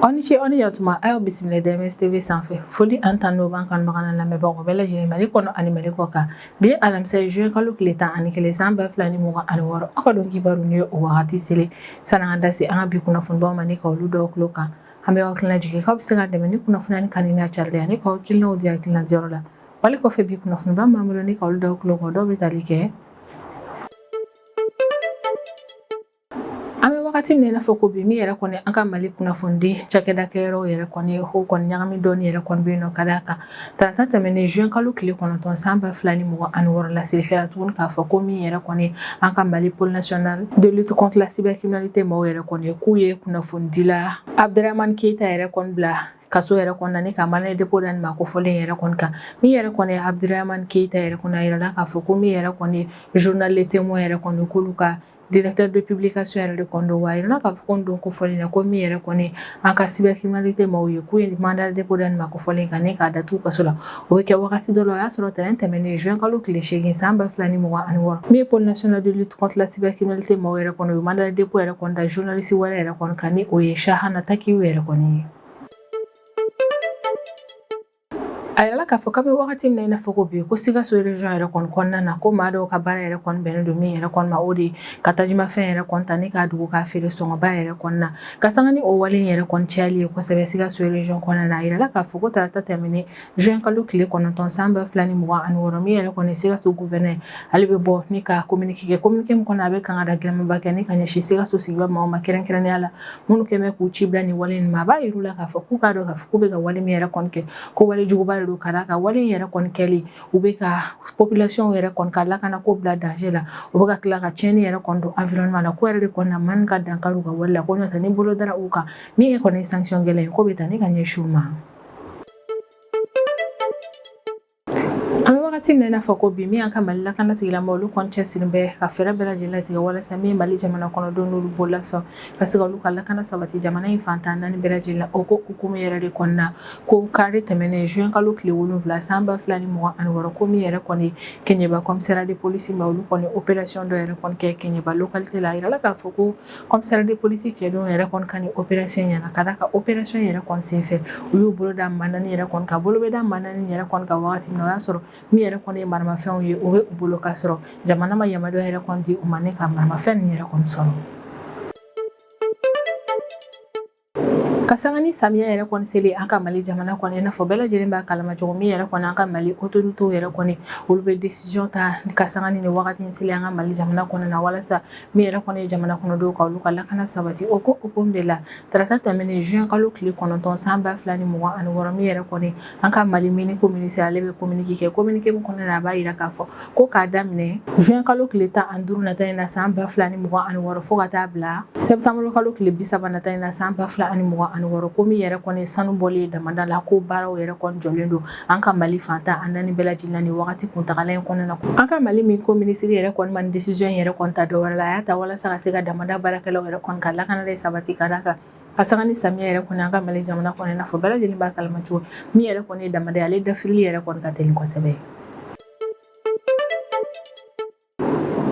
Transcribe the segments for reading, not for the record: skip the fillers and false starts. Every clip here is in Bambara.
Aw ni ce, aw ni yantuma. A y'aw bisimila DMS TV sanfɛ. Foli ani tanu b'an kanubaga n'an lamɛnbagaw bɛɛ lajɛlen, Mali kɔnɔ ani Mali kɔ kan. Bi ye alamisa ye, juin kalo tile 11, san 2026. Aw ka don kibaru ni ye o wagati selen. Sani an ka da se an ka bi kunnafonibaw ma ni ka olu dɔw tulo kan, an bɛ aw hakilina jigin k'aw bɛ se k'an dɛmɛ ni kunnafoniya ni kanu n'a carili ani k'aw hakilinaw di hakilina diyɔrɔ la. Wali kɔfɛ, bi kunnafoniba b'an bolo ni ka olu dɔw tulo kan, dɔw bɛ tali kɛ. An bɛ wagati min na i n'a fɔ ko bi, min yɛrɛ kɔni an ka Mali kunnafonidi cakɛda kɛyɔrɔw yɛrɛ kɔni, o kɔni ɲagami dɔɔni yɛrɛ kɔni bɛ yen nɔ, ka d'a kan tarata tɛmɛnen, juin kalo tile 9, san 2026, laseli kɛra tuguni k'a fɔ ko min yɛrɛ kɔni an ka Mali pôle national de lutte contre la cybercriminalité maaw yɛrɛ kɔni, k'u ye kunnafonidila Abdramane Keita yɛrɛ kɔni bila kaso yɛrɛ kɔnɔna ni ka mandat de dépôt da nin maa kofɔlen yɛrɛ kɔni kan. Min yɛrɛ kɔni ye Abdramane Keita yɛrɛ kɔni, a yirala k'a fɔ ko min yɛrɛ kɔni ye journal Le Témoin yɛrɛ kɔni, k'olu ka directeur de publication yɛrɛ de kɔni don. Wa a yirala k'a fɔ ko nin don kofɔlen na, ko min yɛrɛ kɔni an ka cybercriminalité maaw ye, k'u ye mandat de dépôt da nin maa kofɔlen kan ni k'a datugu kaso la, o bɛ kɛ wagati dɔ la. O y'a sɔrɔ tɛnɛn tɛmɛnen, juin kalo tile 8, san 2026, min ye pôle national de lutte contre la cybercriminalité maaw yɛrɛ kɔni, u ye mandat de dépôt yɛrɛ kɔni da journaliste wɛrɛ yɛrɛ kɔni kan, ni o ye Chahana Takiou yɛrɛ kɔni ye. A yirala k'a fɔ k'a bɛ wagati min na i n'a fɔ ko bi, ko Sikaso région yɛrɛ kɔni kɔnɔna na, ko maa dɔw ka baara yɛrɛ kɔni bɛnnen don min yɛrɛ kɔni ma, o de ye ka tajimafɛn yɛrɛ kɔni ta ni k'a dogo k'a feere sɔngɔba yɛrɛ kɔni na. Ka sanga ni o wale yɛrɛ kɔni cayali ye kosɛbɛ Sikaso région kɔnɔna na, a yirala k'a fɔ ko tarata tɛmɛnen, juin kalo tile 9, san 2026, min yɛrɛ kɔni Sikaso gouverneur, ale bɛ bɔ ni ka communiqué kɛ. Communiqué min kɔnɔ, a bɛ kan ka da gɛlɛnmanba kɛ ni ka ɲɛsin Sikaso sigida maaw ma, kɛrɛnkɛrɛnnenya la minnu kɛn bɛ k'u ci bila nin wale in ma. A b'a yir'u la k'a fɔ k'u k'a dɔn k'a fɔ k'u bɛ ka wale min yɛrɛ kɔni kɛ, ko wale juguba de don, ka d'a kan wale in yɛrɛ kɔni kɛli, u bɛ ka population yɛrɛ kɔni ka lakana ko bila danger la, u bɛ ka tila ka tiɲɛni yɛrɛ kɔni don environnement la, ko yɛrɛ de kɔni na maa min ka dankari u ka wale la, ko n'o tɛ ni bolo dara u kan, min kɔni ye sanction gɛlɛn ye, ko bɛ ta ni ka ɲɛsin u ma. An bɛ wagati min na i n'a fɔ ko bi, min y'an ka Mali lakana tigilamɔgɔw, olu kɔni cɛsiri bɛ ka fɛɛrɛ bɛɛ lajɛlen latigɛ walasa min Mali jamana kɔnɔdenw n'olu bololafɛnw ka se ka olu ka lakana sabati jamana in fan 14 bɛɛ lajɛlen la. O ko hukumu yɛrɛ de kɔnɔna, ko kari tɛmɛnen, juin kalo tile 7, san 2026, ko min yɛrɛ kɔni Keɲeba commissariat de police ma, olu kɔni opération dɔ yɛrɛ kɔni kɛ Keɲeba localité la. A yirala k'a fɔ ko commissaire de police cɛdenw yɛrɛ kɔni ka nin opération ɲɛna, ka d'a kan opération yɛrɛ kɔni senfɛ, u y'u bolo da maa 4 yɛrɛ kɔni kan. Bolo bɛ da maa 4 yɛrɛ kɔni kan wagati min na, o y'a sɔrɔ min yɛrɛ kɔni ye maramafɛnw ye, o bɛ u bolo, k'a sɔrɔ jamana ma yamaruya yɛrɛ kɔni di u ma ne ka maramafɛn ninnu yɛrɛ kɔni sɔrɔ. Ka sanga ni samiya yɛrɛ kɔni seli an ka Mali jamana kɔnɔ, i n'a fɔ bɛɛ lajɛlen b'a kalama cogo min yɛrɛ kɔni, an ka Mali autorités yɛrɛ kɔni, olu bɛ décision ta ka sanga ni wagati in seli an ka Mali jamana kɔnɔ na, walasa min yɛrɛ kɔni ye jamana kɔnɔdenw ka olu ka lakana sabati. O ko hukumu de la, tarata tɛmɛnen, juin kalo tile 9, san 2026, min yɛrɛ kɔni an ka Mali mine ko ministre, ale bɛ communiqué kɛ. Communiqué min kɔnɔna na, a b'a yira k'a fɔ ko k'a daminɛ juin kalo tile 15 nata in na, san 2026, fo ka taa bila septembre kalo tile 30 nata in na, san 2026, ko min yɛrɛ kɔni sanu bɔli ye damada la, ko baaraw yɛrɛ kɔni jɔlen don an ka Mali fan 14 bɛɛ lajɛlen na nin wagati kuntagala in kɔnɔna na. An ka Mali mine ko ministre yɛrɛ kɔni ma nin décision yɛrɛ kɔni ta dɔwɛrɛ la, a y'a ta walasa ka se ka damada baarakɛlaw yɛrɛ kɔni ka lakana de sabati, ka d'a kan ka sanga ni samiya yɛrɛ kɔni an ka Mali jamana kɔnɔ, i n'a fɔ bɛɛ lajɛlen b'a kalama cogo min yɛrɛ kɔni ye damada ye, ale dafirili yɛrɛ kɔni ka teli kosɛbɛ.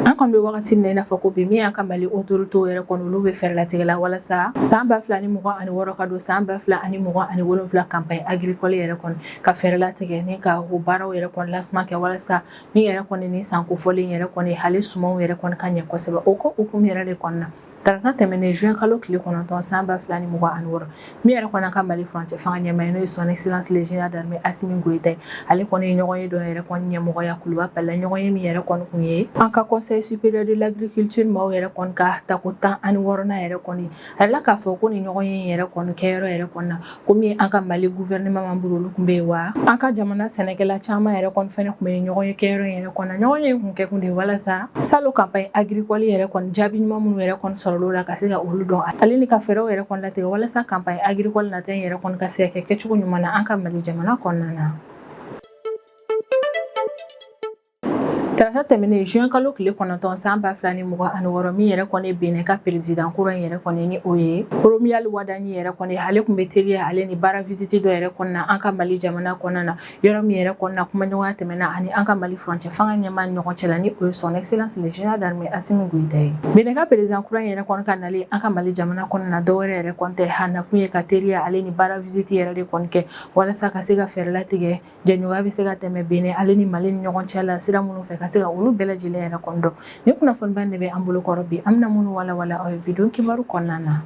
An kɔni bɛ wagati min na i n'a fɔ ko bi, min y'an ka Mali autorités yɛrɛ kɔni, olu bɛ fɛɛrɛ latigɛ la walasa san 2026 ka don san 2027 campagne agricole yɛrɛ kɔni, ka fɛɛrɛ latigɛ ni ka o baaraw yɛrɛ kɔni lasuma kɛ, walasa min yɛrɛ kɔni ni san kofɔlen yɛrɛ kɔni, hali sumanw yɛrɛ kɔni ka ɲɛ kosɛbɛ. O ko hukumu yɛrɛ de kɔnɔna, tarata tɛmɛnen, juin kalo tile 9, san 2026, min yɛrɛ kɔni ka Mali furancɛ fanga ɲɛmaa ye, n'o ye son excellence le général d'armée Assimi Goïta ye, ale kɔni ye ɲɔgɔn ye dɔ yɛrɛ kɔni ɲɛmɔgɔya Kuluba Palais la. Ɲɔgɔn ye min yɛrɛ kɔni kun ye an ka conseil supérieur de l'agriculture maaw yɛrɛ kɔni ka tako 16nan yɛrɛ kɔni. A yirala k'a fɔ ko nin ɲɔgɔn ye yɛrɛ kɔni kɛyɔrɔ yɛrɛ kɔni na, ko min an ka Mali gouvernement membre, olu tun bɛ yen, wa an ka jamana sɛnɛkɛla caman yɛrɛ kɔni fɛnɛ tun bɛ ɲɔgɔn ye kɛyɔrɔ yɛrɛ kɔni na. Ɲɔgɔn ye kun kɛ kun de ye walasa salon campagne agricole yɛrɛ kɔni, jaabi ɲuman minnu yɛrɛ kɔni sɔrɔla o la, ka se ka olu dɔn, ale ni ka fɛɛrɛw yɛrɛ kɔni latigɛ walasa campagne agricole nata in yɛrɛ kɔni ka se ka kɛ kɛcogo ɲuman na an ka Mali jamana kɔnɔna na. Tarata tɛmɛnen juin kalo tile 9 san 2026, min yɛrɛ kɔni Benin ka président kura in yɛrɛ kɔni, ni o ye Romuald Wadagni yɛrɛ kɔni, ale tun bɛ teriya ale ni baara visite dɔ yɛrɛ kɔnɔna an ka Mali jamana kɔnɔna na, yɔrɔ min yɛrɛ kɔnɔna kumaɲɔgɔnya tɛmɛna ani an ka Mali furancɛ fanga ɲɛmaa ni ɲɔgɔn cɛ la, ni o ye son excellence le général d'armée Assimi Goïta ye. Benin ka président kura in yɛrɛ kɔni ka nali an ka Mali jamana kɔnɔna na, dɔwɛrɛ yɛrɛ kɔni tɛ, a nakun ye ka teriya ale ni baara visite yɛrɛ de kɔni kɛ walasa ka se ka fɛɛrɛ latigɛ jɛɲɔgɔnya bɛ se ka tɛmɛ Benin ale ni Mali ni ɲɔgɔn cɛ la sira minnu fɛ, ka se ka olu bɛɛ lajɛlen yɛrɛ kɔni dɔn. Nin kunnafoniba de bɛ an bolo kɔrɔ bi, an bɛna minnu walawala aw ye bi don kibaru kɔnɔna na.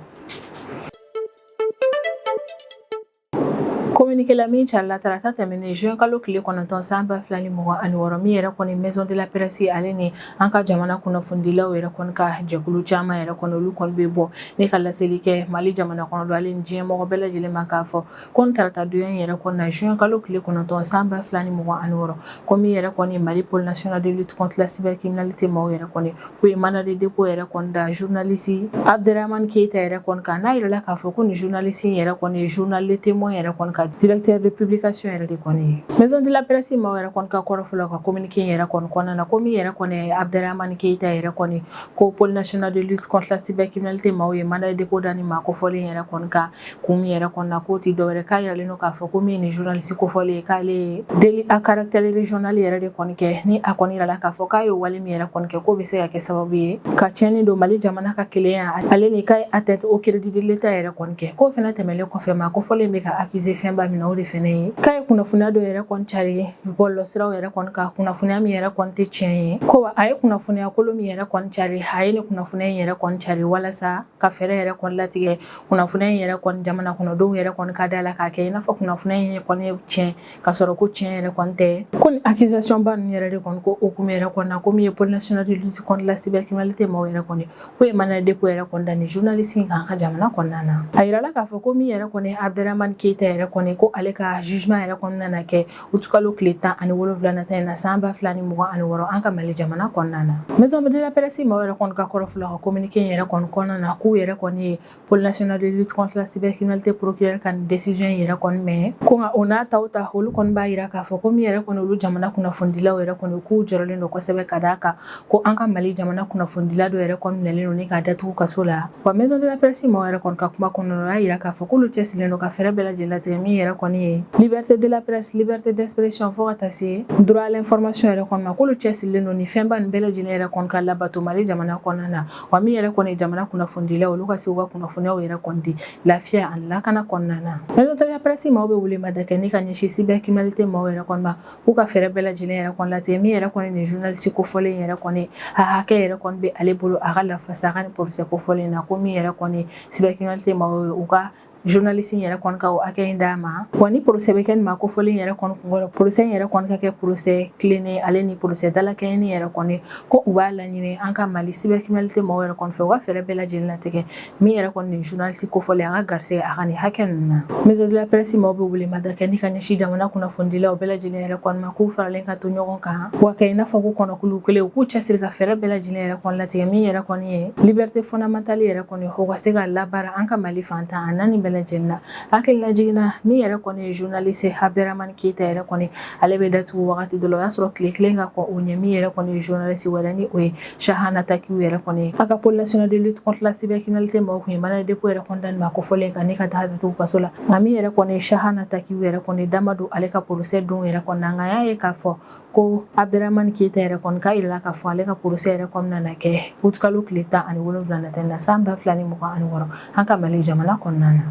Communiqué la min carila tarata tɛmɛnen juin kalo tile 9 san 2026, min yɛrɛ kɔni maison de la presse ale ni an ka jamana kunnafonidilaw yɛrɛ kɔni ka jɛkulu caman yɛrɛ kɔni, olu kɔni bɛ bɔ ne ka laseli kɛ Mali jamana kɔnɔ don ale ni diɲɛ mɔgɔ bɛɛ lajɛlen ma, k'a fɔ ko nin tarata donya in yɛrɛ kɔni na, juin kalo tile 9 san 2026, ko min yɛrɛ kɔni Mali pôle national de lutte contre la cybercriminalité maaw yɛrɛ kɔni, k'u ye mandat de dépôt yɛrɛ kɔni da journaliste Abderrahmane Keita yɛrɛ kɔni kan. N'a yirala k'a fɔ ko nin journaliste in yɛrɛ kɔni ye journal Le Témoin yɛrɛ kɔni ka directeur de publication yɛrɛ de kɔni ye. Maison de la presse maaw yɛrɛ kɔni ka kɔrɔfɔ la, ka communiqué in yɛrɛ kɔni kɔnɔna na, ko min yɛrɛ kɔni ye Abderrahmane Keita yɛrɛ kɔni, ko pôle national de lutte contre la cybercriminalité maaw ye mandat de dépôt da nin maa kofɔlen yɛrɛ kɔni kan kun min yɛrɛ kɔni na, k'o ti dɔwɛrɛ, k'a yiralen don k'a fɔ ko min ye nin journaliste kofɔlen ye, k'ale ye délit à caractère régional yɛrɛ de kɔni kɛ. Ni a kɔni yirala k'a fɔ k'a ye wale min yɛrɛ kɔni kɛ, k'o bɛ se ka kɛ sababu ye ka tiɲɛni don Mali jamana ka kelenya ale ni k'a ye atteinte au crédit de l'État yɛrɛ kɔni kɛ. K'o fɛnɛ tɛmɛlen kɔfɛ, maa kofɔlen bɛ ka accuser fɛnba min na, o de fɛnɛ ye k'a ye kunnafoniya dɔ yɛrɛ kɔni cari bɔlɔlɔsiraw yɛrɛ kɔni kan, kunnafoniya min yɛrɛ kɔni tɛ tiɲɛ ye. Ko wa a ye kunnafoniya kolon min yɛrɛ kɔni cari, a ye nin kunnafoniya in yɛrɛ kɔni cari walasa ka fɛɛrɛ yɛrɛ kɔni latigɛ kunnafoniya in yɛrɛ kɔni jamana kɔnɔdenw yɛrɛ kɔni ka da la k'a kɛ i n'a fɔ kunnafoniya in kɔni ye tiɲɛ, ka sɔrɔ ko tiɲɛ yɛrɛ kɔni tɛ. Ko ni accusation ba ninnu yɛrɛ de kɔni ko hukumu yɛrɛ kɔni na, ko min ye pôle national de lutte contre la cybercriminalité maaw yɛrɛ kɔni, k'o ye mandat de dépôt yɛrɛ kɔni da nin journaliste in kan ka jamana kɔnɔna na. A yirala k'a fɔ ko min yɛrɛ kɔni Abderrahmane Keita yɛrɛ kɔni, ko ale ka jugement yɛrɛ kɔni nana kɛ utukalo tile 17 nata in na san 2026 an ka Mali jamana kɔnɔna na. Maison de la presse maaw yɛrɛ kɔni ka kɔrɔfɔ la, ka communiqué in yɛrɛ kɔni kɔnɔna na, k'u yɛrɛ kɔni ye pôle national de lutte contre la cybercriminalité procureur ka nin décision in yɛrɛ kɔni mɛn. Ko nka o n'a taw ta, olu kɔni b'a yira k'a fɔ ko min yɛrɛ kɔni olu jamana kunnafonidilaw yɛrɛ kɔni, k'u jɔrɔlen don kosɛbɛ, ka d'a kan ko an ka Mali jamana kunnafonidila dɔ yɛrɛ kɔni minɛlen don ni k'a datugu kaso la. Wa maison de la presse maaw yɛrɛ kɔni ka kuma kɔnɔna na, o y'a yira k'a fɔ k'olu cɛsirilen don ka fɛɛrɛ bɛɛ lajɛlen latigɛ min yɛrɛ kɔni ye liberté de la presse, liberté d'expression, fo ka taa se droit à l'information yɛrɛ kɔni ma, k'olu cɛsirilen don ni fɛnba nin bɛɛ lajɛlen yɛrɛ kɔni ka labato Mali jamana kɔnɔna na. Wa min yɛrɛ kɔni jamana kunnafonidilaw, olu ka se u ka kunnafoniyaw yɛrɛ kɔni di lafiya ani lakana kɔnɔna na. Maison de la presse maaw bɛ welemada kɛ ni ka ɲɛsin cybercriminalité maaw yɛrɛ kɔni ma, k'u ka fɛɛrɛ bɛɛ lajɛlen yɛrɛ kɔni latigɛ min yɛrɛ kɔni nin journaliste kofɔlen yɛrɛ kɔni, a hakɛ yɛrɛ kɔni bɛ ale bolo, a ka lafasa a ka nin procès kofɔlen na. Ko min yɛrɛ kɔni cybercriminalité maaw ye, u ka journaliste in yɛrɛ kɔni ka o hakɛ in d'a ma. Wa ni procès bɛ kɛ nin maa kofɔlen yɛrɛ kɔni kunkɔrɔ, procès in yɛrɛ kɔni ka kɛ procès tilennen ale ni procès dalakɛɲɛni yɛrɛ kɔni. Ko u b'a laɲini an ka Mali cybercriminalité maaw yɛrɛ kɔni fɛ, u ka fɛɛrɛ bɛɛ lajɛlen latigɛ min yɛrɛ kɔni nin journaliste kofɔlen, a ka garisɛgɛ a ka nin hakɛ ninnu na. Maison de la presse maaw bɛ welemada kɛ ni ka ɲɛsin jamana kunnafonidilaw bɛɛ lajɛlen yɛrɛ kɔni ma, k'u faralen ka to ɲɔgɔn kan, wa kɛ i n'a fɔ ko kɔnɔkulu kelen, u k'u cɛsiri ka fɛɛrɛ bɛɛ lajɛlen yɛrɛ kɔni latigɛ min yɛrɛ kɔni ye liberté fondamentale yɛrɛ kɔni, o ka se ka labaara an ka Mali fan 14 bɛɛ lajɛlen na. Hakili lajiginna, min yɛrɛ kɔni ye journaliste Abderrahmane Keita yɛrɛ kɔni, ale bɛ datugu wagati dɔ la, o y'a sɔrɔ tile kelen ka kɔn o ɲɛ, min yɛrɛ kɔni ye journaliste wɛrɛ, ni o ye Chahana Takiou yɛrɛ kɔni ye, a ka pôle national de lutte contre la cybercriminalité maaw kun ye mandat de dépôt yɛrɛ kɔni da nin maa kofɔlen kan ni ka taa datugu kaso la. Nka min yɛrɛ kɔni ye Chahana Takiou yɛrɛ kɔni, da ma don ale ka procès don yɛrɛ kɔni na. Nka a y'a ye k'a fɔ ko Abderrahmane Keita yɛrɛ kɔni, k'a yirala k'a fɔ ale ka procès yɛrɛ kɔni nana kɛ utukalo tile 17 nata na san 2026 an ka Mali jamana kɔnɔna na.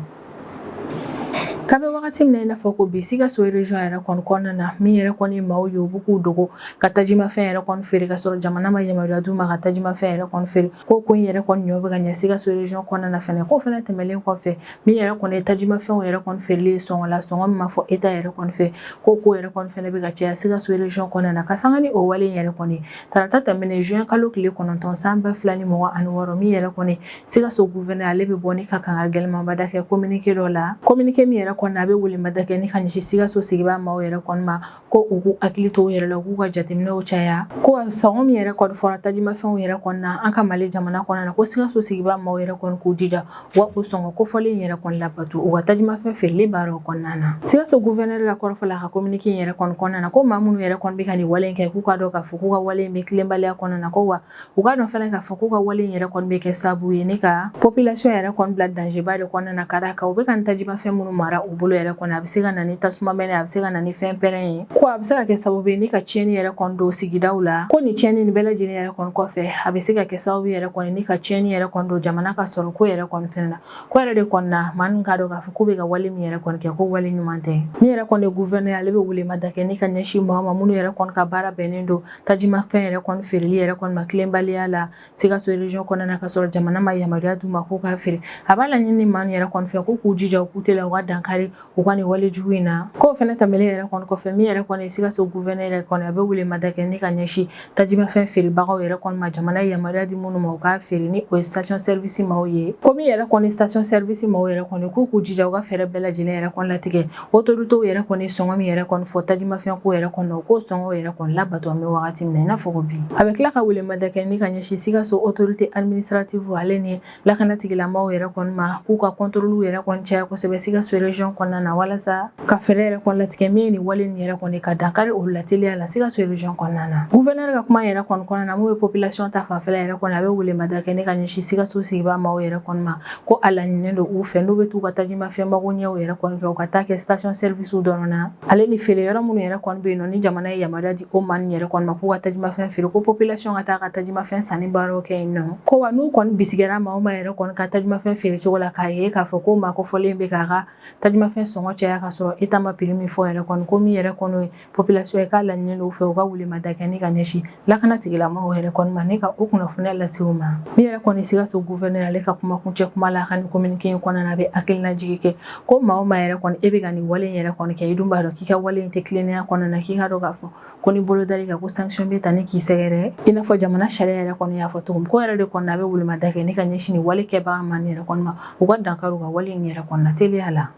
K'an bɛ wagati min na i n'a fɔ ko bi, Sikaso région yɛrɛ kɔni kɔnɔna na, min yɛrɛ kɔni maaw ye, u b'u k'u dogo ka tajimafɛn yɛrɛ kɔni feere, ka sɔrɔ jamana ma yamaruya d'u ma ka tajimafɛn yɛrɛ kɔni feere. Ko in yɛrɛ kɔni ɲɔ bɛ ka ɲɛ Sikaso région kɔnɔna na fɛnɛ. K'o fɛnɛ tɛmɛlen kɔfɛ, min yɛrɛ kɔni ye tajimafɛnw yɛrɛ kɔni feereli ye sɔngɔ la, sɔngɔ min ma fɔ État yɛrɛ kɔni fɛ, ko yɛrɛ kɔni fɛnɛ bɛ ka caya Sikaso région kɔnɔna na. Ka sanga ni o wale in yɛrɛ kɔni, tarata tɛmɛnen juin kalo tile 9 san 2026, min yɛrɛ kɔni Sikaso gouverneur, ale bɛ bɔ ni ka kangari gɛlɛnmanba da kɛ communiqué dɔ la, communiqué min yɛrɛ kɔni a bɛ welemada kɛ ni ka ɲɛsin Sikaso sigibaa maaw yɛrɛ kɔni ma, ko u k'u hakili to u yɛrɛ la, u k'u ka jateminɛw caya, ko sɔngɔ min yɛrɛ kɔni fɔra tajimafɛnw yɛrɛ kɔni na an ka Mali jamana kɔnɔna na, ko Sikaso sigibaa maaw yɛrɛ kɔni k'u jija wa o sɔngɔ kofɔlen yɛrɛ kɔni labato u ka tajimafɛn feereli baaraw kɔnɔna na. Sikaso gouverneur ka kɔrɔfɔ la, a ka communiqué in yɛrɛ kɔni kɔnɔna na, ko maa minnu yɛrɛ kɔni bɛ ka nin wale in kɛ, k'u k'a dɔn k'a fɔ k'u ka wale in bɛ tilenbaliya kɔnɔna na, ko wa u k'a dɔn fana k'a fɔ k'u ka wale in yɛrɛ kɔni bɛ kɛ sababu ye ni ka population yɛrɛ kɔni bila danger ba de kɔnɔna na, ka d'a kan u bɛ ka nin tajimafɛn minnu mara u bolo yɛrɛ kɔni, a bɛ se ka na ni tasuma mɛnɛ, a bɛ se ka na ni fɛn pɛrɛn ye, ko a bɛ se ka kɛ sababu ye ni ka tiɲɛni yɛrɛ kɔni don sigidaw la, ko nin tiɲɛni nin bɛɛ lajɛlen yɛrɛ kɔni kɔfɛ, a bɛ se ka kɛ sababu yɛrɛ kɔni ni ka tiɲɛni yɛrɛ kɔni don jamana ka sɔrɔ ko yɛrɛ kɔni fɛnɛ na. Ko yɛrɛ de kɔni na, maa ninnu k'a dɔn k'a fɔ k'u bɛ ka wale min yɛrɛ kɔni kɛ, ko wale ɲuman tɛ. Min yɛrɛ kɔni ye gouverneur, ale bɛ welemada kɛ ni ka ɲɛsin maaw ma minnu yɛrɛ kɔni ka baara bɛnnen don tajimafɛn yɛrɛ kɔni feereli yɛrɛ kɔni ma tilenbaliya la Sikaso région kɔnɔna na, ka sɔrɔ jamana ma yamaruya d'u ma k'u k'a feere. A b'a laɲini maa ninnu yɛrɛ kɔni fɛ k'u k'u jija, u k'u teliya, u ka dankari u ka nin wale jugu in na. K'o fɛnɛ tɛmɛlen yɛrɛ kɔni kɔfɛ, min yɛrɛ kɔni ye Sikaso gouverneur yɛrɛ kɔni, a bɛ welemada kɛ ni ka ɲɛsin tajimafɛn feerebagaw yɛrɛ kɔni ma, jamana ye yamaruya di minnu ma u k'a feere, ni o ye station service maaw ye, ko min yɛrɛ kɔni station service maaw yɛrɛ kɔni, k'u k'u jija, u ka fɛɛrɛ bɛɛ lajɛlen yɛrɛ kɔni latigɛ, autorités yɛrɛ kɔni sɔngɔ min yɛrɛ kɔni fɔ tajimafɛn ko yɛrɛ kɔni, u k'o sɔngɔ yɛrɛ kɔni labato an bɛ wagati min na i n'a fɔ ko bi. A bɛ tila ka welemada kɛ ni ka ɲɛsin Sikaso autorité administrative ale ni lakana tigilamaaw yɛrɛ kɔni ma, k'u ka contrôle yɛrɛ kɔni caya kosɛbɛ Sikaso région kɔnɔna na, walasa ka fɛɛrɛ yɛrɛ kɔni latigɛ min ye nin wale nin yɛrɛ kɔni ka dankari olu la teliya la Sikaso région kɔnɔna na. Gouverneur ka kuma yɛrɛ kɔni kɔnɔna na, mun bɛ population ta fanfɛla yɛrɛ kɔni, a bɛ welemada kɛ ni ka ɲɛsin Sikaso sigibaa maaw yɛrɛ kɔni ma, ko a laɲininen don u fɛ, n'u bɛ t'u ka tajimafɛn mago ɲɛw yɛrɛ kɔni kɛ, u ka taa kɛ station service dɔrɔn na, ale ni feere yɔrɔ minnu yɛrɛ kɔni bɛ yen nɔ, ni jamana ye yamaruya di o maa nin yɛrɛ kɔni ma k'u ka tajimafɛn feere, ko population ka taa ka tajimafɛn sanni baaraw kɛ yen nɔ. Ko wa n'u kɔni bisigiyara maa o maa yɛrɛ kɔni ka tajimafɛn feere cogo la, k'a ye k'a fɔ ko maa kofɔlen bɛ k'a ka tajimafɛn sɔngɔ caya ka sɔrɔ État ma prix min fɔ yɛrɛ kɔni, ko min yɛrɛ kɔni population ye, k'a laɲini u fɛ, u ka welemada kɛ ni ka ɲɛsin lakana tigilamɔgɔw yɛrɛ kɔni ma, ni ka o kunnafoniya lase u ma. Min yɛrɛ kɔni Sikaso gouverneur, ale ka kumakuncɛ kuma la a ka nin communiqué in kɔnɔna na, a bɛ hakilinajigi kɛ ko maa o maa yɛrɛ kɔni e bɛ ka nin wale in yɛrɛ kɔni kɛ, i dun b'a dɔn k'i ka wale in tɛ tilennenya kɔnɔna na, k'i k'a dɔn k'a fɔ ko ni bolo dar'i kan, ko sanction bɛ ta ni k'i sɛgɛrɛ i n'a fɔ jamana sariya yɛrɛ kɔni y'a fɔ cogo min. Ko yɛrɛ de kɔni a bɛ welemada kɛ ni ka ɲɛsin nin wale kɛbaga ma nin yɛrɛ kɔni ma, u ka dankari u ka wale in yɛrɛ kɔni na teliya la.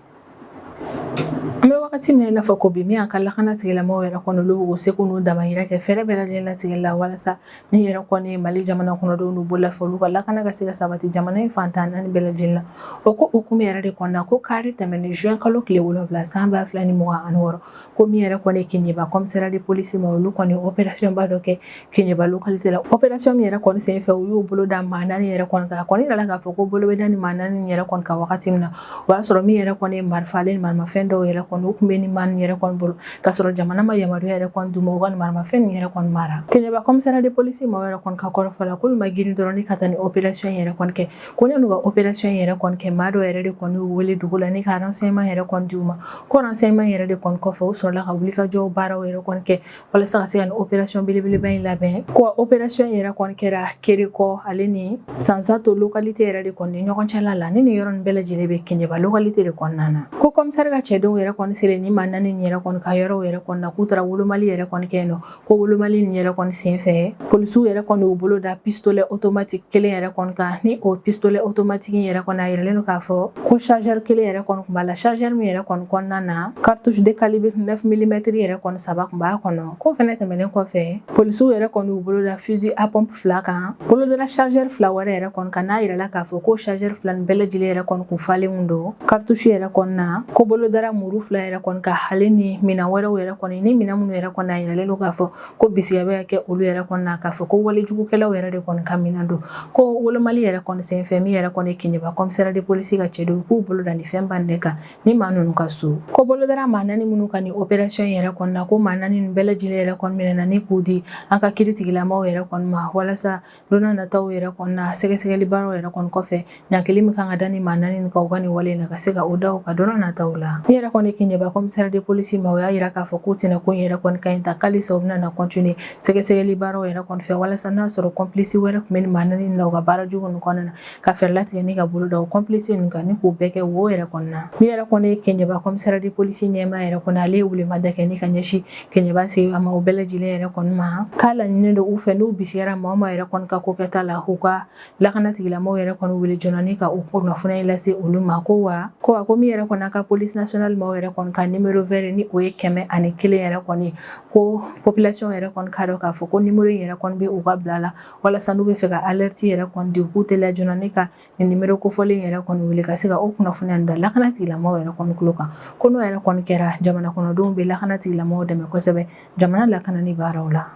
An bɛ wagati min na i n'a fɔ ko bi, min y'an ka lakana tigilamɔgɔw yɛrɛ kɔni, olu b'u seko n'u damayira kɛ fɛɛrɛ bɛɛ lajɛlen latigɛ la, walasa min yɛrɛ kɔni ye Mali jamana kɔnɔdenw n'u bololafɛn, olu ka lakana ka se ka sabati jamana in fan 14 bɛɛ lajɛlen la. O ko hukumu yɛrɛ de kɔnɔna, ko kari tɛmɛnen juin kalo tile 7 san 2026, ko min yɛrɛ kɔni ye Keɲeba commissariat de police ma, olu kɔni opération ba dɔ kɛ Keɲeba localité la. Opération min yɛrɛ kɔni senfɛ, u y'u bolo da maa 4 yɛrɛ kɔni kan. A kɔni yirala k'a fɔ ko bolo bɛ da ni maa 4 yɛrɛ kɔni kan wagati min na, o y'a sɔrɔ min yɛrɛ kɔni ye marifa ale ni maramafɛn dɔw yɛrɛ kɔni, u tun bɛ ni maa ninnu yɛrɛ kɔni bolo, k'a sɔrɔ jamana ma yamaruya yɛrɛ kɔni d'u ma u ka nin maramafɛn ninnu yɛrɛ kɔni mara. Keɲeba commissariat de police maaw yɛrɛ kɔni ka kɔrɔfɔ la, k'olu ma girin dɔrɔn ni ka taa ni opération yɛrɛ kɔni kɛ, ko yan'u ka opération yɛrɛ kɔni kɛ, maa dɔw yɛrɛ de kɔni y'u wele dugu la ni ka renseignement yɛrɛ kɔni di u ma. Ko renseignement yɛrɛ de kɔni kɔfɛ, u sɔrɔla ka wulikajɔw baaraw yɛrɛ kɔni kɛ walasa ka se ka nin opération belebeleba in labɛn. Ko opération yɛrɛ kɔni kɛra Kerekɔ ale ni Sansato localité yɛrɛ de kɔni ni ɲɔgɔn cɛla la, ni nin yɔrɔ nin bɛɛ lajɛlen bɛ Keɲeba localité de kɔnɔna na. Ko commissaire ka cɛdenw yɛrɛ kɔni selen ni maa 4 nin yɛrɛ kɔni ka yɔrɔw yɛrɛ kɔni na, k'u taara wolomali yɛrɛ kɔni kɛ yen nɔ. Ko wolomali nin yɛrɛ kɔni senfɛ, polisiw yɛrɛ kɔni y'u bolo da pistolet automatique kelen yɛrɛ kɔni kan. Ni o pistolet automatique yɛrɛ kɔni, a yiralen don k'a fɔ ko chargeur kelen yɛrɛ kɔni tun b'a la, chargeur min yɛrɛ kɔni kɔnɔna na, cartouche de calibre 9 mm yɛrɛ kɔni 3 tun b'a kɔnɔ. K'o fɛnɛ tɛmɛnen kɔfɛ, polisiw yɛrɛ kɔni y'u bolo da fusil à pompe 2 kan, bolo dara chargeur 2 wɛrɛ yɛrɛ kɔni kan, n'a yirala k'a fɔ ko chargeur 2 nin bɛɛ lajɛlen yɛrɛ kɔni kun falen don cartouche yɛrɛ kɔni na. Ko bolo dara muru 2 yɛrɛ kɔni kan, ale ni minɛn wɛrɛw yɛrɛ kɔni, ni minɛn minnu yɛrɛ kɔni a yiralen don k'a fɔ ko bisigiya bɛ ka kɛ olu yɛrɛ kɔni na, k'a fɔ ko walejugukɛlaw yɛrɛ de kɔni ka minɛn don. Ko wolomali yɛrɛ kɔni senfɛ, min yɛrɛ kɔni Keɲeba commissariat de police ka cɛdenw k'u bolo da ni fɛnba nin de kan ni maa ninnu ka so. Ko bolo dara maa 4 minnu kan ni opération yɛrɛ kɔni na, ko maa 4 ninnu bɛɛ lajɛlen yɛrɛ kɔni minɛna ni k'u di an ka kiiritigilamaw yɛrɛ kɔni ma, walasa don nataw yɛrɛ kɔni na, sɛgɛsɛgɛli baaraw yɛrɛ kɔni kɔfɛ, ɲankili min kan ka da ni maa 4 nin kan u ka nin wale in na, ka se ka o da u kan don nataw la. Ni yɛrɛ kɔni Keɲeba commissaire de police ma, o y'a yira k'a fɔ k'u tɛna ko in yɛrɛ kɔni ka ɲi ta k'alisa u bɛna na continuer sɛgɛsɛgɛli baaraw yɛrɛ kɔni fɛ, walasa n'a sɔrɔ complice wɛrɛ tun bɛ nin maa naani na u ka baara jugu ninnu kɔnɔna na, ka fɛɛrɛ latigɛ ni ka bolo da o complice ninnu kan ni k'u bɛɛ kɛ wo yɛrɛ kɔnɔna na. Min yɛrɛ kɔni ye Keɲeba commissaire de police ɲɛmaa yɛrɛ kɔni, ale ye welemada kɛ ni ka ɲɛsin Keɲeba sigida maaw bɛɛ lajɛlen yɛrɛ kɔni ma, k'a laɲini don u fɛ n'u bisigiyara maa o maa yɛrɛ kɔni ka ko kɛta la, u ka lakana tigilamɔgɔw yɛrɛ kɔni wele joona ni ka o kunnafoniya lase olu ma. Ko wa ko min yɛrɛ kɔni ka police nationale maaw yɛrɛ kɔni ka numéro vert, ni o ye 101 yɛrɛ kɔni, ko population yɛrɛ kɔni k'a dɔn k'a fɔ ko numéro in yɛrɛ kɔni bɛ u ka bila la, walasa n'u bɛ fɛ ka alerte yɛrɛ kɔni di, u k'u teliya joona ni ka nin numéro kofɔlen yɛrɛ kɔni wele ka se ka o kunnafoniya da lakana tigilamɔgɔw yɛrɛ kɔni tulo kan. Ko n'o yɛrɛ kɔni kɛra, jamana kɔnɔdenw bɛ lakana tigilamɔgɔw dɛmɛ kosɛbɛ jamana lakanani baaraw la.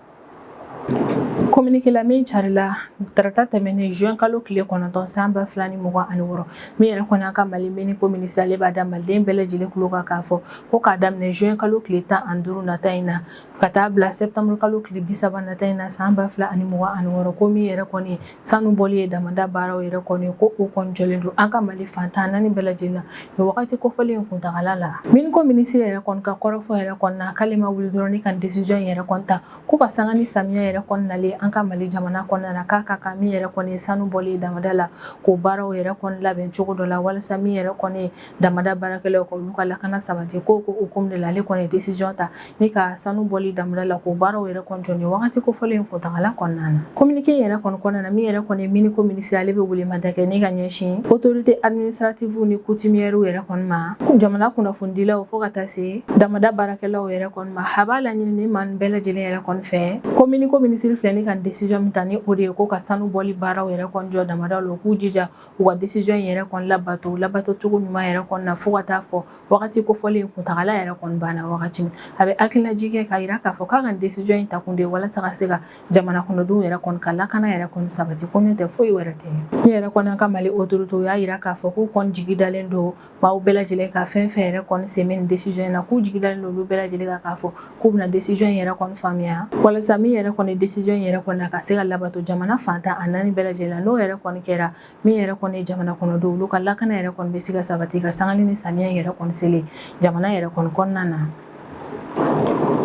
Communiqué la min carila tarata tɛmɛnen juin kalo tile 9 san 2026, min yɛrɛ kɔni an ka Mali mine ko minisiri, ale b'a da maliden bɛɛ lajɛlen tulo kan k'a fɔ ko k'a daminɛ juin kalo tile 15 nata in na ka taa bila septembre kalo tile 30 nata in na san 2026, ko min yɛrɛ kɔni sanu bɔli ye damada baaraw yɛrɛ kɔni, ko o kɔni jɔlen don an ka Mali fan 14 bɛɛ lajɛlen na nin wagati kofɔlen in kuntagala la. Mine ko minisiri yɛrɛ kɔni ka kɔrɔfɔ yɛrɛ kɔni na, k'ale ma wuli dɔrɔn ni ka décision yɛrɛ kɔni ta, ko ka sanga ni samiya yɛrɛ kɔni nalen an ka Mali jamana kɔnɔna na, k'a ka kan min yɛrɛ kɔni ye sanu bɔli ye damada la, k'o baaraw yɛrɛ kɔni labɛn cogo dɔ la, walasa min yɛrɛ kɔni ye damada baarakɛlaw ka olu ka lakana sabati. Ko hukumu de la, ale kɔni ye décision ta ni ka sanu bɔli damada la, k'o baaraw yɛrɛ kɔni jɔ nin wagati kofɔlen in kuntagala kɔnɔna na. Communiqué yɛrɛ kɔni kɔnɔna na, min yɛrɛ kɔni ye mine ko minisiri, ale bɛ welemada kɛ ni ka ɲɛsin autorité administrative ni coutumière yɛrɛ kɔni ma, jamana kunnafonidilaw, fo ka taa se damada baarakɛlaw yɛrɛ kɔni ma. A b'a laɲini ni maa bɛɛ lajɛlen yɛrɛ kɔni fɛ, ko mine ko minisiri filɛ ni ka décision min ta, ni o de ye ko ka sanu bɔli baaraw yɛrɛ kɔni jɔ damada la, u k'u jija u ka décision in yɛrɛ kɔni labato, labato cogo ɲuman yɛrɛ kɔni na, fo ka taa fɔ wagati kofɔlen kuntagala yɛrɛ kɔni banna wagati min. A bɛ hakilinajigin kɛ k'a yira k'a fɔ k'a ka décision in ta kun de ye walasa ka se ka jamana kɔnɔdenw yɛrɛ kɔni ka lakana yɛrɛ kɔni sabati, ko n'o tɛ foyi wɛrɛ tɛ. Min yɛrɛ kɔni an ka Mali autorité y'a yira k'a fɔ k'u kɔni jigi dalen don maaw bɛɛ lajɛlen ka fɛn fɛn yɛrɛ kɔni sen bɛ nin décision in na, k'u jigi dalen don olu bɛɛ lajɛlen kan k'a fɔ k'u bɛna décision in yɛrɛ kɔni faamuya, walasa min yɛrɛ kɔni décision in yɛrɛ kɔni a ka se ka labato jamana fan 14 bɛɛ lajɛlen na. N'o yɛrɛ kɔni kɛra, min yɛrɛ kɔni jamana kɔnɔdenw olu ka lakana yɛrɛ kɔni bɛ se ka sabati ka sanga ni samiya yɛrɛ kɔni selen jamana yɛrɛ kɔni kɔnɔna na.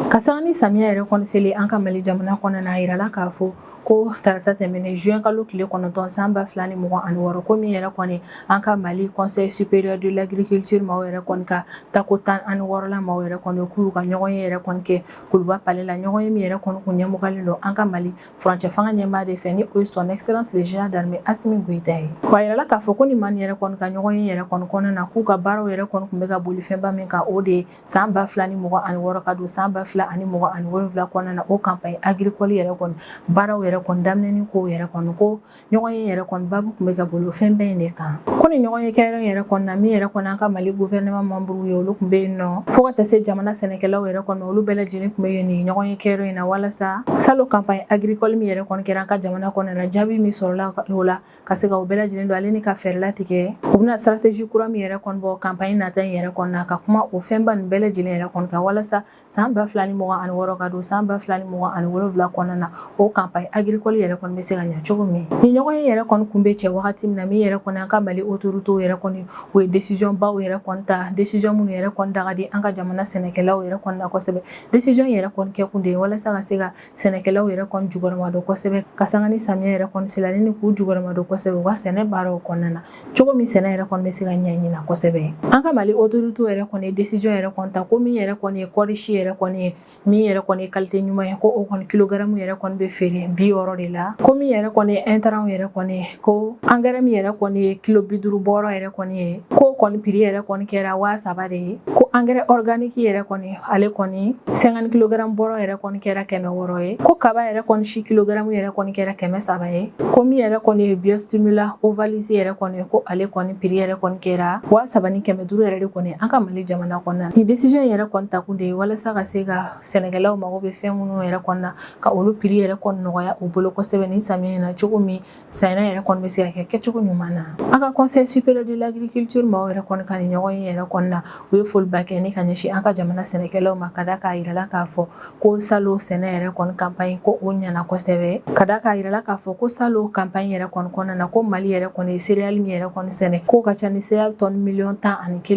Ka sanga ni samiya yɛrɛ kɔni selen an ka Mali jamana kɔnɔna na, a yirala k'a fɔ ko tarata tɛmɛnen juin kalo tile 9 san 2026, ko min yɛrɛ kɔni an ka Mali Conseil supérieur de l'agriculture maaw yɛrɛ kɔni ka tako 16 la maaw yɛrɛ kɔni, k'u ka ɲɔgɔn ye yɛrɛ kɔni kɛ Kuluba palais la, ɲɔgɔn ye min yɛrɛ kɔni kun ɲɛmɔgɔlen don an ka Mali furancɛ fanga ɲɛmaa de fɛ, ni o ye son excellence le général d'armée Assimi Goïta ye. Wa a yirala k'a fɔ ko nin maa nin yɛrɛ kɔni ka ɲɔgɔn ye yɛrɛ kɔni kɔnɔna na, k'u ka baaraw yɛrɛ kɔni tun bɛ ka boli fɛnba min kan, o de ye san 2026 ka don san 2027 kɔnɔna na, o campagne agricole yɛrɛ kɔni baaraw yɛrɛ kɔni daminɛni kow yɛrɛ kɔni, ko ɲɔgɔn ye yɛrɛ kɔni baabu tun bɛ ka boli fɛn bɛɛ in de kan. Ko ni ɲɔgɔn ye kɛrɛn yɛrɛ kɔni na, min yɛrɛ kɔni an ka Mali gouvernement membre ye, olu tun bɛ yen nɔ, fo ka taa se jamana sɛnɛkɛlaw yɛrɛ kɔni, olu bɛɛ lajɛlen tun bɛ yen nin ɲɔgɔn ye kɛrɛn in na, walasa salon campagne agricole min yɛrɛ kɔni kɛra an ka jamana kɔnɔna na, jaabi min sɔrɔla o la, ka se ka o bɛɛ lajɛlen don ale ni ka fɛɛrɛ latigɛ u bɛna stratégie kura min yɛrɛ kɔni bɔ campagne nata in yɛrɛ kɔni na, ka kuma o fɛnba nin bɛɛ lajɛlen yɛrɛ kɔni kan, walasa san 2026 ka don san 2027 kɔnɔna na, o campagne agricole yɛrɛ kɔni bɛ se ka ɲɛ cogo min. Ni ɲɔgɔn ye yɛrɛ kɔni kun bɛ cɛ wagati min na, min yɛrɛ kɔni an ka Mali autorités yɛrɛ kɔni, u ye décision baw yɛrɛ kɔni ta, décision minnu yɛrɛ kɔni da ka di an ka jamana sɛnɛkɛlaw yɛrɛ kɔni na kosɛbɛ. Décision yɛrɛ kɔni kɛ kun de ye walasa ka se ka sɛnɛkɛlaw yɛrɛ kɔni jukɔrɔma don kosɛbɛ, ka sanga ni samiya yɛrɛ kɔni sela, ni k'u jukɔrɔma don kosɛbɛ u ka sɛnɛ baaraw kɔnɔna na, cogo min sɛnɛ yɛrɛ kɔni bɛ se ka ɲɛ ɲina kosɛbɛ. An ka Mali autorité yɛrɛ kɔni ye décision yɛrɛ kɔni ta, ko min yɛrɛ kɔni ye kɔɔri si yɛrɛ kɔni ye, min yɛrɛ kɔni ye qualité ɲuman ye, ko o kɔni kilogramme yɛrɛ kɔni bɛ feere 60 de la. Ko min yɛrɛ kɔni ye intrant yɛrɛ kɔni ye, ko engrais min yɛrɛ kɔni ye kilo 50 bɔrɔ yɛrɛ kɔni ye, ko kɔni prix yɛrɛ kɔni kɛra 3000 de ye. Ko engrais organique yɛrɛ kɔni, ale kɔni 50 kilogramme bɔrɔ yɛrɛ kɔni kɛra 600 ye. Ko kaba yɛrɛ kɔni si kilogramme yɛrɛ kɔni kɛra 300 ye. Ko min yɛrɛ kɔni ye biostimulant Ovalis yɛrɛ kɔni, ko ale kɔni prix yɛrɛ kɔni kɛra 3500 yɛrɛ de kɔni an ka Mali jamana kɔnɔna. Nin décision yɛrɛ kɔni ta kun de ye walasa ka se ka sɛnɛkɛlaw mago bɛ fɛn minnu yɛrɛ kɔni na, ka olu prix yɛrɛ kɔni nɔgɔya u u bolo kosɛbɛ nin samiya in na, cogo min sɛnɛ yɛrɛ kɔni bɛ se ka kɛ kɛcogo ɲuman na. An ka Conseil supérieur de l'agriculture maaw yɛrɛ kɔni ka nin ɲɔgɔn ye yɛrɛ kɔni na, u ye foliba kɛ ni ka ɲɛsin an ka jamana sɛnɛkɛlaw ma, ka da k'a yirala k'a fɔ ko salon sɛnɛ yɛrɛ kɔni campagne ko o ɲɛna kosɛbɛ, ka da k'a yirala k'a fɔ ko salon campagne yɛrɛ kɔni kɔnɔna na, ko Mali yɛrɛ kɔni ye céréale min yɛrɛ kɔni sɛnɛ, k'o ka ca ni céréale tɔni 11 miliyɔn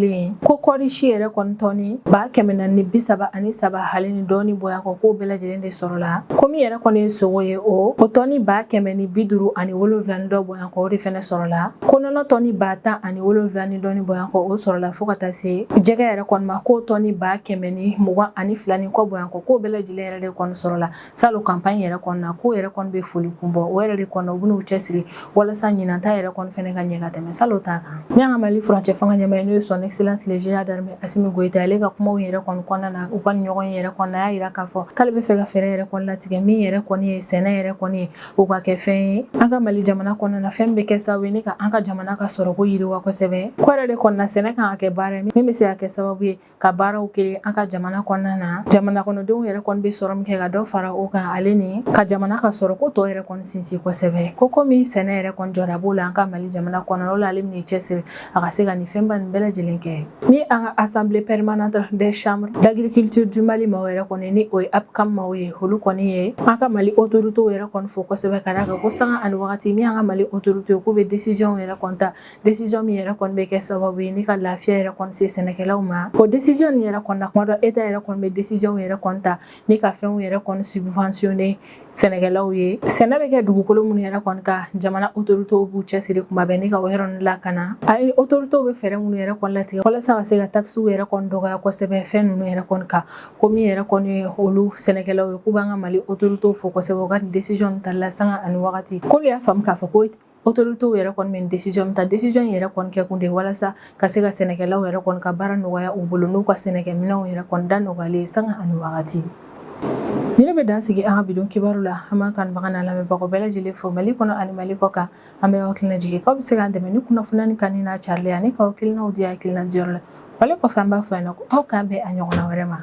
ye, ko kɔɔri si yɛrɛ kɔni tɔni 433 hali ni dɔɔni bɔya kɔ, k'o bɛɛ lajɛlen de sɔrɔla, ko min yɛrɛ kɔni ye sogo ye, o tɔni 157 ni dɔ bɔya kɔ, o de fɛnɛ sɔrɔla, ko nɔnɔ tɔni 17,000 ni dɔɔni bɔya kɔ, o sɔrɔla, fo ka taa se jɛgɛ yɛrɛ kɔni ma, k'o tɔni 122 ni kɔ bɔya kɔ, k'o bɛɛ lajɛlen yɛrɛ de kɔni sɔrɔla salon campagne yɛrɛ kɔni na, k'o yɛrɛ kɔni bɛ foli kun bɔ. O yɛrɛ de kɔnɔ, u bɛn'u cɛsiri walasa ɲinan ta yɛrɛ kɔni fɛnɛ ka ɲɛ ka tɛmɛ salon ta kan. Min y'an ka Mali furancɛ fanga ɲɛmaa ye, n'o ye Son Excellence le général d'armée Assimi Goïta, ale ka kumaw yɛrɛ kɔni kɔnɔna na, u ka ɲɔgɔn yɛrɛ kɔnɔna, a y'a yira k'a fɔ k'ale bɛ fɛ ka fɛɛrɛ yɛrɛ kɔni latigɛ min yɛrɛ kɔni ye sɛnɛ yɛrɛ kɔni ye, o ka kɛ fɛn ye an ka Mali jamana kɔnɔna na, fɛn bɛ kɛ sababu ye ni ka an ka jamana ka sɔrɔko yiriwa kosɛbɛ. Ko yɛrɛ de kɔnɔna, sɛnɛ kan ka kɛ baara ye min bɛ se ka kɛ sababu ye ka baaraw créer an ka jamana kɔnɔna na, jamana kɔnɔdenw yɛrɛ kɔni bɛ sɔrɔ min kɛ, ka dɔ fara o kan, ale ni ka jamana ka sɔrɔ ko tɔ yɛrɛ kɔni sinsin kosɛbɛ. Ko komi sɛnɛ yɛrɛ kɔni jɔda b'o la an ka Mali jamana kɔnɔ, o la ale bɛn'i cɛsiri a ka se ka nin fɛnba nin bɛɛ lajɛlen kɛ. Min an ka Assemblée permanente des chambres d'agriculture du Mali maaw yɛrɛ kɔni, ni o ye APCAM maaw ye, olu kɔni ye an ka Mali autorités yɛrɛ kɔni fo kosɛbɛ, ka d'a kan ko sanga ani wagati min an ka Mali autorités k'u bɛ décision yɛrɛ kɔni ta, décision min yɛrɛ kɔni bɛ kɛ sababu ye ni ka lafiya yɛrɛ kɔni se sɛnɛkɛlaw ma. O décision nin yɛrɛ kɔni na, kuma dɔ État yɛrɛ kɔni bɛ décision yɛrɛ kɔni ta ni ka fɛnw yɛrɛ kɔni subventionner sɛnɛkɛlaw ye. Sɛnɛ bɛ kɛ dugukolo minnu yɛrɛ kɔni kan, jamana autorités b'u cɛsiri kuma bɛɛ ni ka o yɔrɔ ninnu lakana, ani autorités bɛ fɛɛrɛ minnu yɛrɛ kɔni latigɛ walasa ka se ka taxes yɛrɛ kɔni dɔgɔya kosɛbɛ fɛn ninnu yɛrɛ kɔni kan. Ko min yɛrɛ kɔni ye olu sɛnɛkɛlaw ye, k'u b'an ka Mali autorités fo kosɛbɛ u ka nin décision tali la sanga ani wagati. K'olu y'a faamu k'a fɔ ko autorités yɛrɛ kɔni bɛ décision ta, décision yɛrɛ kɔni kɛ kun de walasa ka se ka sɛnɛkɛlaw yɛrɛ kɔni ka baara nɔgɔya u bolo, n'u ka sɛnɛkɛminɛnw yɛrɛ kɔni da nɔgɔyalen sanga ani wagati. Ni ne bɛ dan sigi an ka bidon kibaru la. An b'an kanubaga n'a lamɛnbagaw bɛɛ lajɛlen fo Mali kɔnɔ ani Mali kɔ kan. An bɛ aw hakilina jigin k'aw bɛ se k'an dɛmɛ ni kunnafoniya kanu n'a carilen, ani k'aw hakilinaw di hakilina diyɔrɔ la. Wale kɔfɛ, an b'a fɔ yan nɔ ko aw k'an bɛn a ɲɔgɔnna wɛrɛ ma.